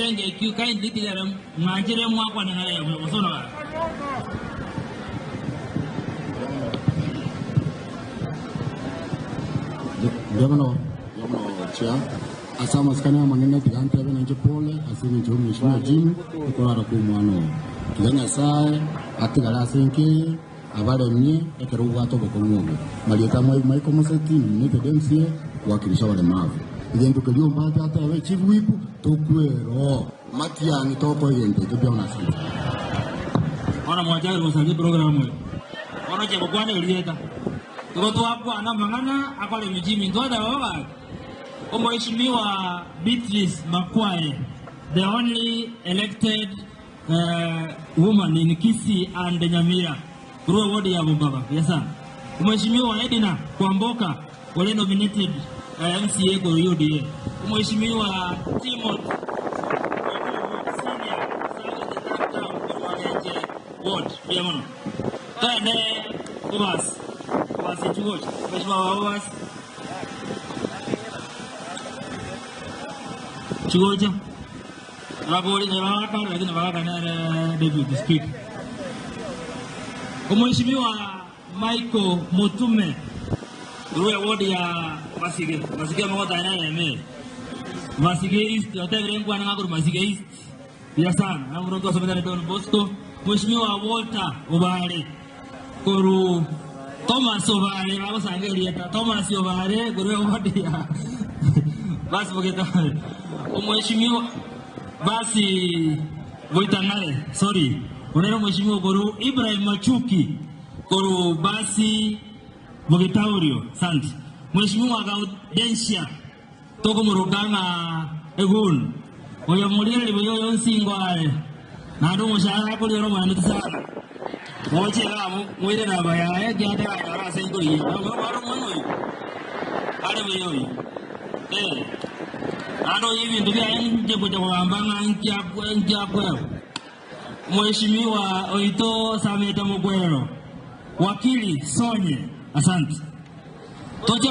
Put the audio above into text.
Egetenge ekio kindly tigere mwanchire mwakwane ng'a yaya gose ono gaki. Mbuya mono, mbuya mono Chair. Ase amasikani amanene tiga ntebe nainche pole ase engencho y'omweshimiwa Jimmy okorara kw'omwana oye. Tiga Nyasae atigare ase enka eye abaremie ekero obwate obokong'u obo. Marieta a Michael Moseti nominated MCA kowakilisha abaremavu. Egento keria ombate atebe Chief Whip tokwero matiang'i tokoa egento ekio mbuya mono ase enka. Bono mwachakire gosaria eprogramu eye. Bono ochia gokwana erieta. Igo twakwana amang'ana akoremia chiminto twateba bo gaki. Omweshimiwa Beatrice Makwae, the only elected woman in Kisii and Nyamira korwa eward ya Bombaba. Buya sana. Omweshimiwa Edna Kwamboka ore nominated MCA korwa UDA. Omweshimiwa Timothy Obubu Senior serving the third term korwa Genche ward. Mbuya mono. Toende Obasi. Obasi inchuo gocha. Omweshimiwa wa Obasi. Chigocha. Abakori nebagakare lakini bagaka nere deputy speaker. Omweshimiwa Michael Mutume korwa eward ya Masige, Masige omogotari nere eme Masige East otebire nkwane ng'a korwa Masige East buya sana na omonto twasomete na Don Bosco. Mweshimiwa Walter Obare korwa Thomas Obare bagosanga erieta Thomas Obare korwa eward ya basi bogetare omweshimiwa basi Goitang'are sorry onere omweshimiwa korwa Ibrahim Machuki korwa basi Bogetaurio asante mweshimiwa Gaudensia Tokomoroka ng'a Egun, oyo omorigereria buya oyo nsingo aye, naende omoshahara akoria ore omoenenu sana. Moche iga abwo, moire namba yaye, ekiagera taranyora ase nkorigia. Nabo are omwana oyio, are buya oyio. Ee, naende oyio ebinto biaye inche ngocha kogamba ng'a nki nki akoegwa. Mheshimiwa oito Sameta Mogwero, Wakili Sonye, asante. Toche.